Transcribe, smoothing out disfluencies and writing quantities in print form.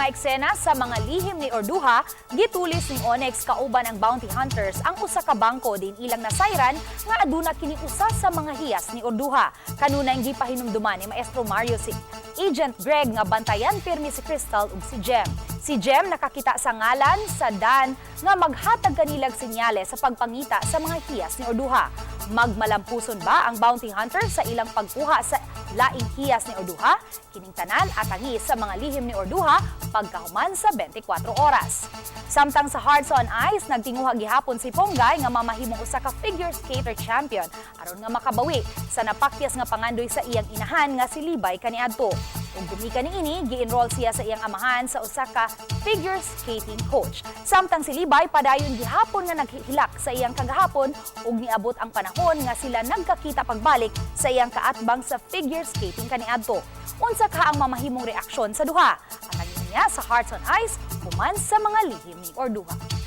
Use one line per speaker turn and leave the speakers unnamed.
nga eksena sa Mga Lihim ni Urduja, gitulis ni Onyx kauban ang bounty hunters ang usa ka bangko din ilang nasayran nga aduna kini usa sa mga hiyas ni Urduja. Kanunay gipahinumduman ni Maestro Mario si Agent Greg nga bantayan pirmi si Crystal ug si Jem. Si Jem nakakita sa ngalan sa Dan nga maghatag kanilag senyales sa pagpangita sa mga hiyas ni Urduja. Magmalampuson ba ang bounty hunter sa ilang pagkuha sa laing hiyas ni Urduja? Kining tanan atangi sa Mga Lihim ni Urduja pagkahuman sa 24 oras. Samtang sa Hearts on Ice, nagtinguha gihapon si Ponggay nga mamahimong usa ka figure skater champion aron nga makabawi sa napakyas nga pangandoy sa iyang inahan nga si Libay kaniadto. Ug gumikan niini, gi-enroll siya sa iyang amahan sa usa ka figure skating coach. Samtang si Libay padayon gihapon nga naghilak sa iyang kagahapon ug niabot ang panahon nga sila nagkakita pagbalik sa iyang kaatbang sa figure skating kaniadto. Unsa ka ang mamahimong reaksyon sa duha? Ang niya sa Hearts on Ice human sa Mga Lihim ni Urduja.